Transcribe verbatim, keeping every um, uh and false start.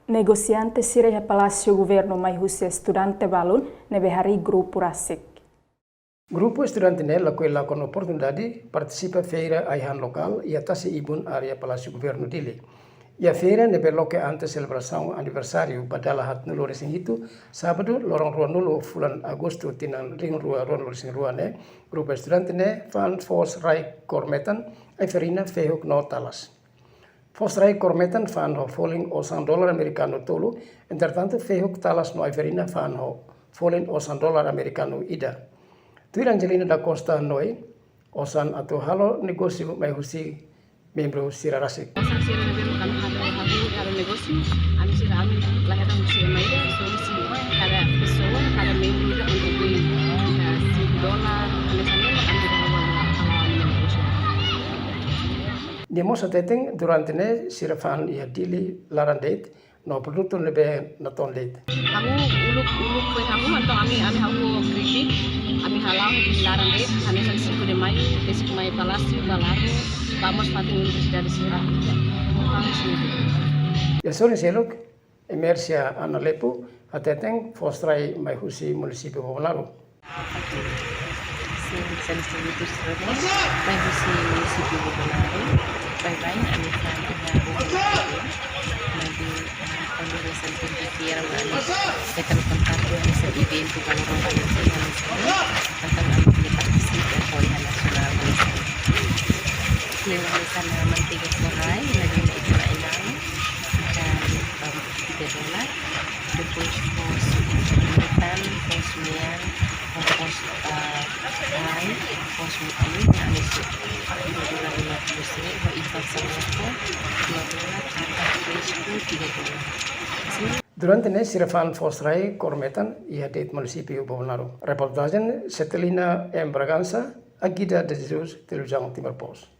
Negosiante sira iha Palásiu Governu mai husi estudante balun ne'ebé harii grupu rasik. Grupu estudante ne'e lakohi lakon oportunidade partisipa feira ai-han lokál iha tasi-ibun área Palásiu Governu Dili. Iha feira ne'ebé loke antes selebrasaun aniversáriu ba dala haatnulu-resin-hitu, sábadu, loron ruanulu fulan Agostu tinan rihun rua ruanulu-resin-rua ne'e, grupu estudante ne'e fa'an foos rai kór metan, ai-farina, fehuk no talas. Foos rai kór metan fa'an ho folin osan dolar amerikanu tolu, entretantu fehuk, talas no ai-farina fa'an ho folin osan dolar amerikanu ida. Tuir Angelina da Costa Noi, osan atu halo negósiu mai husi membru sira rasik. Osan sira ne'ebé mak ami halo, halo, halo negósiu, ami sira, ami la hetan husi ema ida, só husi kada pesoa, kada membru ida kontribui, ah, sinku dolar, hanesan ne'e mak ami halo, halo, halo negósiu. Nia mós hateten durante ne'e sira fa'an iha Dili laran de'it, no produtu ne'ebé natoon de'it. Hahú, uluk, uluk foin hahú, entaun ami, ami hahú kritik, ami hala'o iha laran de'it, hanesan sinku de Maiu, besik mai Palásiu, ba Largo, ba mós fatin universidade sira. Vamos, Iha sorin seluk, Emersia Ana Lepu hateten foos rai mai husi munisípiu Bobonaro. Sim, sendo serviços todos, mai husi munisípiu Bobonaro, baibain ami fa'an iha Bobonaro, mai di, ah, kuandu hanesan tempu fiar, ami hetan kontaktu hanesan eventu ba loron balu, hanesan ne'e, entaun ami bele partisipa ho iha nasionál hanesan ne'e. Lewat hanesan manteiga foos rai, lagi na itu lain, entaun, um, tiga dolar. Depois foos metan, foos mean, foos, ah, rai, foos metan, ami suku. Dua dolar lima puluh sen, ho ikan saloko, dua dolar, atau fresku, tiga dolar. Durante ne'e sira fa'an foos rai kór metan iha de'it munisípiu Bobonaro. Reportajen Cetelina M Bragança, Agida de Jesus, Televizaun Timor Post.